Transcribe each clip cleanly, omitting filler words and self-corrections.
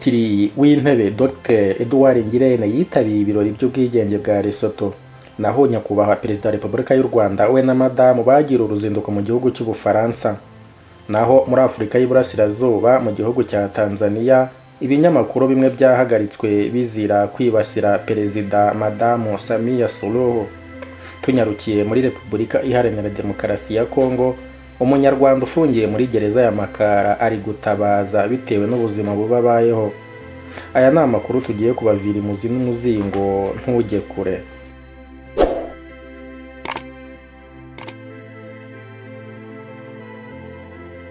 Minisitiri w'Intebe Dr Edouard Ngirente yitabiriye ibirori by'ubwigenge bwa Lesotho. Naho Nyakubahwa Perezida wa Repubulika y'u Rwanda we na Madamu bagiriye uruzinduko mu gihugu cy'Ubufaransa. Naho muri Afurika y'Iburasirazuba, mu gihugu cya Tanzania, ibinyamakuru bimwe byahagaritswe bizira kwibasira Perezida Madamu Samia Suluhu. Tunyarukiye muri Repubulika Iharanira Demokarasi ya Kongo, Umunyarwanda ufungiye muri gereza ya Makara ari gutabaza bitewe n'ubuzima bubi abayeho. Aya ni amakuru tugiye kubavira imuzi n'umuzingo, ntujye kure.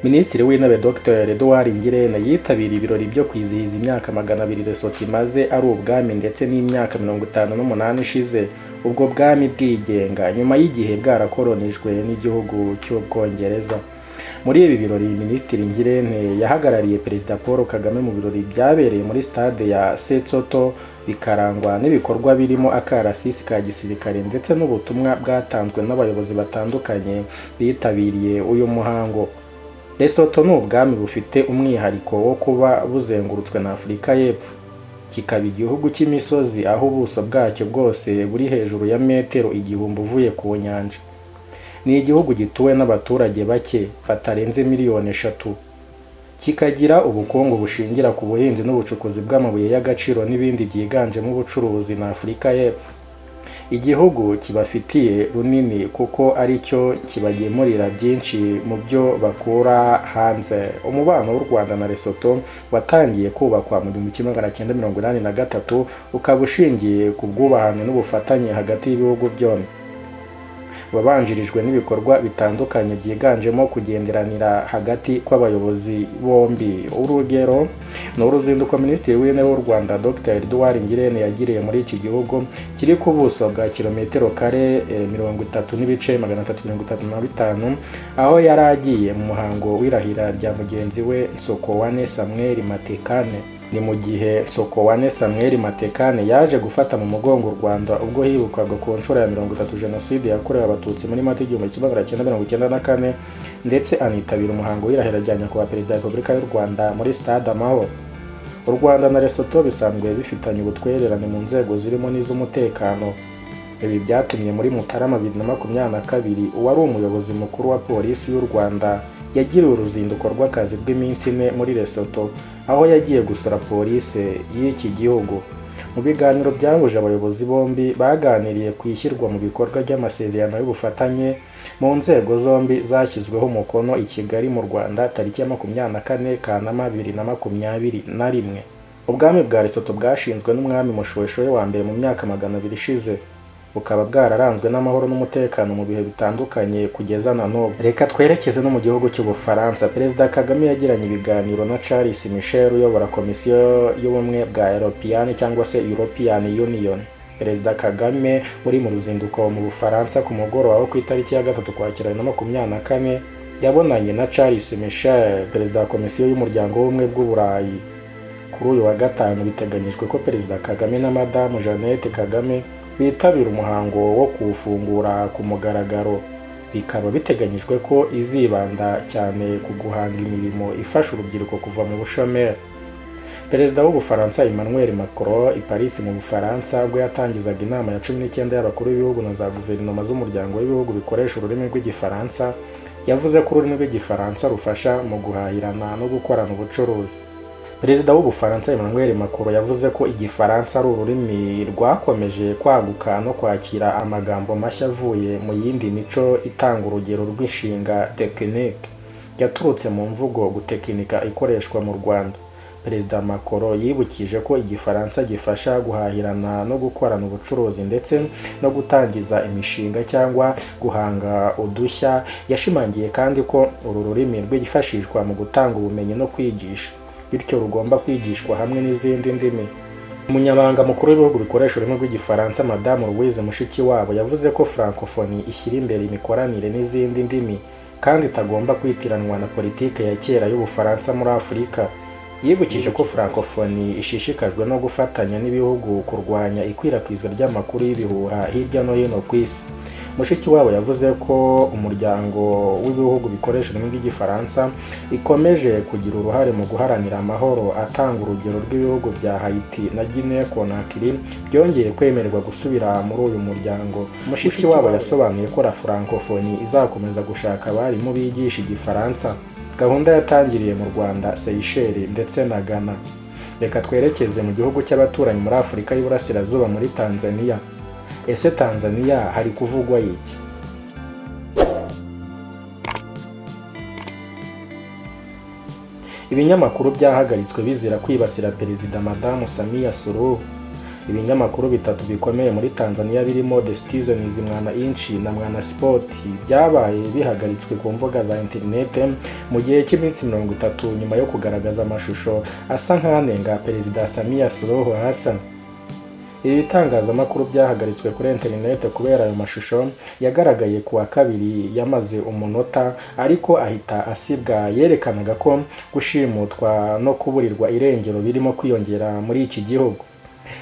Minisitiri w'Intebe Dr Edouard Ngirente yitabiriye ibirori byo kwizihiza imyaka 200 Lesotho imaze ari ubwami, ndetse n'imyaka 58 ishize ubwo bwami bwigenga nyuma y'igihe bwarakoronijwe n'igihugu cy'Ubwongereza. Muri ibi birori, Minisitiri Ngirente yahagarariye Perezida Paul Kagame mu birori byabereye muri stade ya Setsoto, bikarangwa n'ibikorwa birimo akarasisi ka gisirikare ndetse n'ubutumwa bwatanzwe n'abayobozi batandukanye bitabiriye uyu muhango. Lesotho ni ubwami bufite umwihariko wo kuba buzengurutswe na Afurika y'Epfo, kikaba igihugu cy'imisozi aho ubuso bwacyo bwose buri hejuru ya metero 1000 uvuye ku nyanja. Ni igihugu gituwe n'abaturage bake batarenze miliyoni 3, kikagira ubukungu bushingira ku buhinzi n'ubucukuzi bw'amabuye y'agaciro n'ibindi byiganjemo ubucuruzi na Afurika y'Epfo. Igihugu kibafitiye runini kuko ari cyo kibagemurira byinshi mu byo bakura hanze. Umubano w'u Rwanda na Lesotho watangiye kubakwa mu 1983, ukaba ushingiye ku bwubahane n'ubufatanye hagati y'ibihugu byombi. Wabanjirijwe n'ibikorwa bitandukanye byiganjemo kugenderanira hagati kw'abayobozi bombi. Urugero ni uruzinduko Minisitiri w'Intebe w'u Rwanda Dr Edouard Ngirente yagiriye muri iki gihugu kiri ku buso bwa kilometero kare 30.335, aho yari agiye mu muhango w'irahira rya mugenzi we Nsokowane Samuel Matekane. Ni mu gihe Nsokowane Samuel Matekane yaje gufata mu mugongo u Rwanda ubwo hibukwaga ku nshuro ya 30 Jenoside yakorewe Abatutsi muri Mata 1994, ndetse anitabira umuhango w'irahira rya Nyakubahwa Perezida wa Repubulika y'u Rwanda muri Stade Amahoro. U Rwanda na Lesotho bisanzwe bifitanye ubutwererane mu nzego zirimo n'iz'umutekano. Ibi byatumye muri Mutarama 2022 uwari umuyobozi mukuru wa Polisi y'u Rwanda yagiriwe uruzinduko rw'akazi rw'iminsi 4 muri Lesotho, aho yagiye gusura polisi y'iki gihugu. Mu biganiro byahuje abayobozi bombi, baganiriye ku ishyirwa mu bikorwa ry'amasezerano y'ubufatanye mu nzego zombi zashyizweho umukono i Kigali mu Rwanda tariki ya 24 Kanama 2021. Ubwami bwa Lesotho bwashinzwe n'umwami Moshoeshoe wa mbere mu myaka 200 ishize, bukaba bwararanzwe n'amahoro n'umutekano mu bihe bitandukanye kugeza na n'ubu. Reka twerekeze no mu gihugu cy'Ubufaransa. Perezida Kagame yagiranye ibiganiro na Charles Michel uyobora Komisiyo y'Ubumwe bwa European cyangwa se European Union. Perezida Kagame uri mu ruzinduko mu Bufaransa, ku mugoroba wo ku itariki ya 3 Ukwakira 2024 yabonanye na Charles Michel, Perezida wa Komisiyo y'Umuryango w'Ubumwe bw'Uburayi. Kuri uyu wa gatanu biteganyijwe ko Perezida Kagame na Madamu Jeannette Kagame bitabira umuhango wo kuwufungura ku mugaragaro. Bikaba biteganyijwe ko izibanda cyane ku guhanga imirimo ifasha urubyiruko kuva mu bushomeri. Perezida w'Ubufaransa Emmanuel Macron i Paris mu Bufaransa, ubwo yatangizaga inama ya 19 y'abakuru b'ibihugu na za guverinoma z'umuryango w'ibihugu bikoresha ururimi rw'Igifaransa, yavuze ko ururimi rw'Igifaransa rufasha mu guhahirana no gukorana ubucuruzi. Perezida w'Ubufaransa Emmanuel Macron yavuze ko Igifaransa ari ururimi rwakomeje kwaguka no kwakira amagambo mashya avuye mu yindi mico. Itanga urugero rw'inshinga technique yaturutse mu mvugo gutekinika ikoreshwa mu Rwanda. Perezida Macron yibukije ko Igifaransa gifasha guhahirana no gukorana ubucuruzi ndetse no gutangiza imishinga cyangwa guhanga udushya. Yashimangiye kandi ko uru rurimi rwifashishwa mu gutanga ubumenyi no kwigisha, bityo rugomba kwigishwa hamwe n'izindi ndimi. Umunyamabanga mukuru w'ibihugu bikoresha ururimi rw'Igifaransa, Madamu Louise Mushikiwabo, yavuze ko Francophonie ishyira imbere imikoranire n'izindi ndimi kandi itagomba kwitiranwa na politike ya kera y'Ubufaransa muri Afurika. Yibukije ko Francophonie ishishikajwe no gufatanya n'ibihugu kurwanya ikwirakwizwa ry'amakuru y'ibihuha hirya no hino ku isi. Mushikiwabo yavuze ko umuryango w'ibihugu bikoresha ururimi rw'Igifaransa ikomeje kugira uruhare mu guharanira amahoro, atanga urugero rw'ibihugu bya Haiti na Guinea Conakry byongeye kwemererwa gusubira muri uyu muryango. Mushikiwabo yasobanuye ko La Francophonie izakomeza gushaka abarimu bigisha Igifaransa, gahunda yatangiriye mu Rwanda, Seychelles ndetse na Ghana. Reka twerekeze mu gihugu cy'abaturanyi muri Afurika y'Iburasirazuba, muri Tanzania. Ese Tanzania hari kuvugwa iki? Ibinyamakuru byahagaritswe bizira kwibasira Perezida Madamu Samia Suluhu. Ibinyamakuru bitatu bikomeye muri Tanzania birimo The Citizen, Mwananchi na Mwanaspoti byabaye bihagaritswe ku mbuga za interinete mu gihe cy'iminsi 30 nyuma yo kugaragaza amashusho asa nk'anenga Perezida Samia Suluhu Hassan. Ibi bitangazamakuru byahagaritswe kuri interinete kubera ayo mashusho yagaragaye ku wa kabiri yamaze umunota ariko ahita asibwa, yerekanaga ko gushimutwa no kuburirwa irengero birimo kwiyongera muri iki gihugu.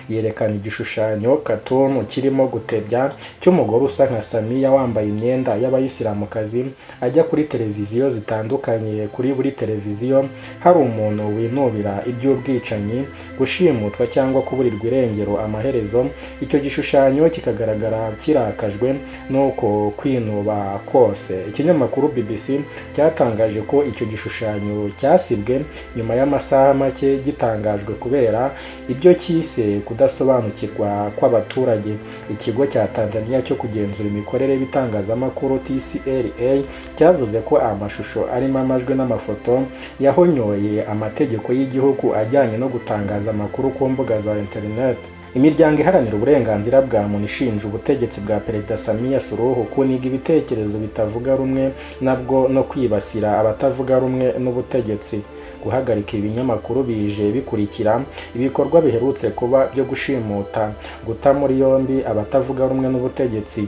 Yerekana igishushanyo cartoon kirimo gutebya cy'umugore usa nka Samia wambaye imyenda y'abayisilamukazi ajya kuri televiziyo zitandukanye. Kuri buri televiziyo hari umuntu winubira iby'ubwicanyi, gushimutwa cyangwa kuburirwa irengero. Amaherezo icyo gishushanyo kikagaragara kirakajwe n'uko kwinuba kose. Ikinyamakuru BBC cyatangaje ko icyo gishushanyo cyasibwe nyuma y'amasaha make gitangajwe kubera ibyo cyise kudasobanukirwa kw'abaturage. Ikigo cya Tanzania cyo kugenzura imikorere y'ibitangazamakuru TCRA cyavuze ko amashusho arimo amajwi n'amafoto yahonyoye amategeko y'igihugu ajyanye no gutangaza amakuru ku mbuga za internet. Imiryango iharanira uburenganzira bwa muntu ishinja ubutegetsi bwa Perezida Samia Suluhu kuniga ibitekerezo bitavuga rumwe nabwo no kwibasira abatavuga rumwe n'ubutegetsi. Guhagarika ibinyamakuru bije bikurikira ibikorwa biherutse kuba byo gushimuta, guta muri yombi abatavuga rumwe n'ubutegetsi.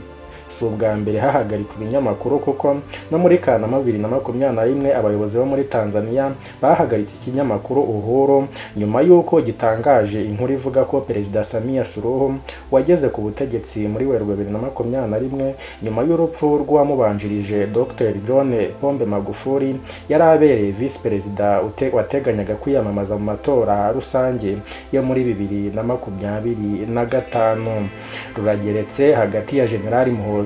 Si ubwa mbere hahagarikwa ibinyamakuru kuko no muri Kanama 2021 abayobozi bo muri Tanzania bahagaritse ikinyamakuru Uhuru nyuma y'uko gitangaje inkuru ivuga ko Perezida Samia Suluhu wageze ku butegetsi muri Werurwe 2021 nyuma y'urupfu rw'uwamubanjirije Dr John Pombe Magufuli yari abereye visi perezida wateganyaga kwiyamamaza mu matora rusange yo muri 2025. Rurageretse hagati ya General Muhoozi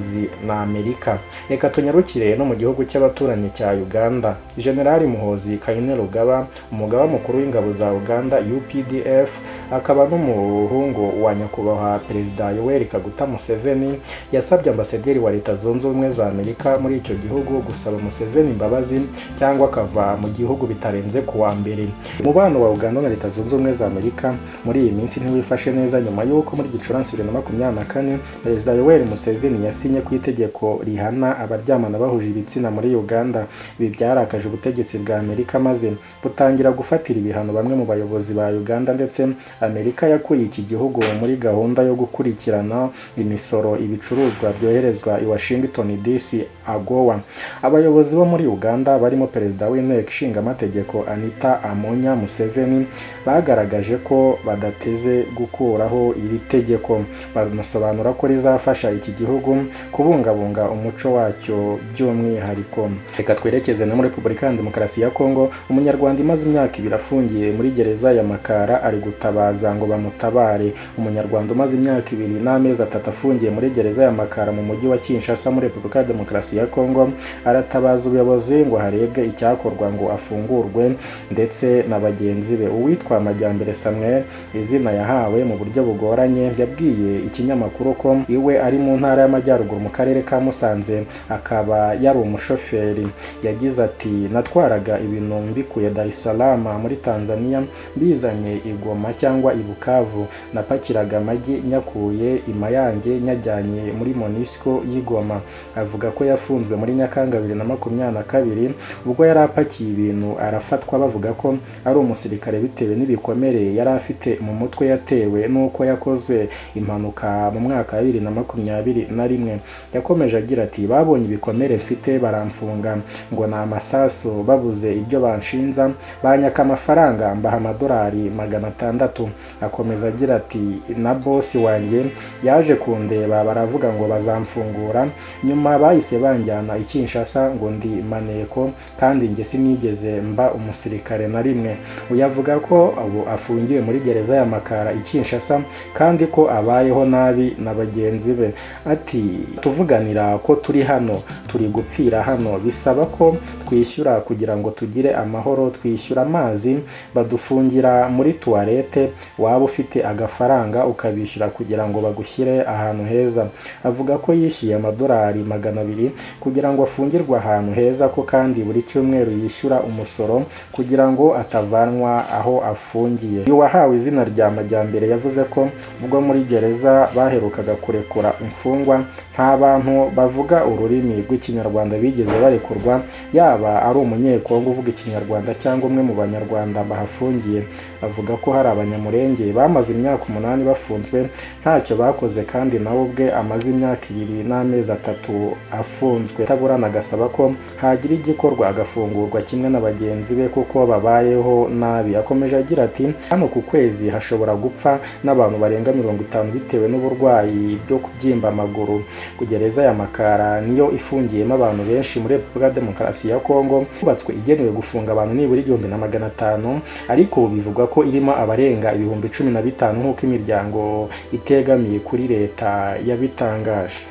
na Amerika. Reka tunyarukire no mu gihugu cy'abaturanyi cya Uganda. General Muhoozi Kainerugaba, umugaba mukuru w'ingabo za Uganda UPDF, akaba n'umuhungu wa nyakubahwa Perezida Yoweri Kaguta Museveni, yasabye ambasaderi wa Leta Zunze Ubumwe za Amerika muri icyo gihugu gusaba Museveni imbabazi cyangwa akava mu gihugu bitarenze ku wa mbere. Umubano wa Uganda na Leta Zunze Ubumwe za Amerika muri iyi minsi ntiwifashe neza nyuma y'uko muri Gicurasi 2024 Perezida Yoweri Museveni yasinye ku itegeko rihana abaryamana bahuje ibitsina muri Uganda. Ibi byarakaje ubutegetsi bwa Amerika maze butangira gufatira ibihano bamwe mu bayobozi ba Uganda, ndetse Amerika yakuye iki gihugu muri gahunda yo gukurikirana imisoro ibicuruzwa byoherezwa i Washington DC AGOA. Abayobozi bo muri Uganda barimo Perezida w'Inteko Ishinga Amategeko Anita Amonya Museveni bagaragaje ko badateze gukuraho iri tegeko, banasobanura ko rizafasha iki gihugu kubungabunga umuco wacyo by'umwihariko. Reka twerekeze no muri Repubulika ya Demokarasi ya Kongo. Umunyarwanda imaze imyaka 2 afungiye muri gereza ya Makara ari gutabaza ngo bamutabare. Umunyarwanda umaze imyaka 2 n'amezi 3 afungiye muri gereza ya Makara mu mujyi wa Kinshasa muri Repubulika ya Demokarasi ya Kongo aratabaza ubuyobozi ngo harebwe icyakorwa ngo afungurwe ndetse na bagenzi be. Uwitwa Majyambere Samuel, izina yahawe mu buryo bugoranye, yabwiye ikinyamakuru ko iwe ari mu ntara y'Amajyaruguru mu karere ka Musanze, akaba yari umushoferi. Yagize ati: natwaraga ibintu mbikuye Dar es Salaam muri Tanzania mbizanye i Goma cyangwa i Bukavu, napakiraga amagi nyakuye i Mayange nyajyanye muri Monisco y'i Goma. Avuga ko yafunzwe muri Nyakanga 2022 ubwo yari apakiye ibintu arafatwa, bavuga ko ari umusirikare bitewe n'ibikomere yari afite mu mutwe yatewe n'uko yakoze impanuka mu mwaka wa 2021. rimwe. Yakomeje agira ati babonye ibikomere mfite baramfunga ngo ni amasasu, babuze ibyo banshinza banyaka amafaranga mbaha amadolari 600. Akomeza agira ati na bosi wanjye yaje kundeba baravuga ngo bazamfungura, nyuma bahise banjyana i Kinshasa ngo ndi maneko kandi njye sinigeze mba umusirikare na rimwe. Uyu avuga ko ubu afungiwe muri gereza ya Makara i Kinshasa kandi ko abayeho nabi na bagenzi be. Ati tuvuganira ko turi hano, turi gupfira hano, bisaba ko twishyura kugira ngo tugire amahoro, twishyura amazi, badufungira muri tuwarete, waba ufite agafaranga ukabishyura kugira ngo bagushyire ahantu heza. Avuga ko yishyuye amadolari 200 kugira ngo afungirwe ahantu heza, ko kandi buri cyumweru yishyura umusoro kugira ngo atavanwa aho afungiye. Uyu wahawe izina rya Majyambere yavuze ko ubwo muri gereza baherukaga kurekura imfungwa nta bantu bavuga ururimi rw'Ikinyarwanda bigeze barekurwa, yaba ari umunyekongo uvuga Ikinyarwanda cyangwa umwe mu Banyarwanda bahafungiye. Avuga ko hari Abanyamurenge bamaze imyaka 8 bafunzwe ntacyo bakoze kandi nawe ubwe amaze imyaka 2 n'amezi 3 afunzwe. Taburana agasaba ko hagira igikorwa agafungurwa kimwe na bagenzi be kuko babayeho nabi. Akomeje agira ati hano ku kwezi hashobora gupfa n'abantu barenga 50 bitewe n'uburwayi bwo kubyimba amaguru. Gereza ya Makara niyo ifungiyemo abantu benshi muri Repubulika ya Demokarasi ya Kongo, yubatswe igenewe gufunga abantu nibura 1500, ariko bivugwa ko irimo abarenga 15,000 nk'uko imiryango itegamiye kuri leta yabitangaje.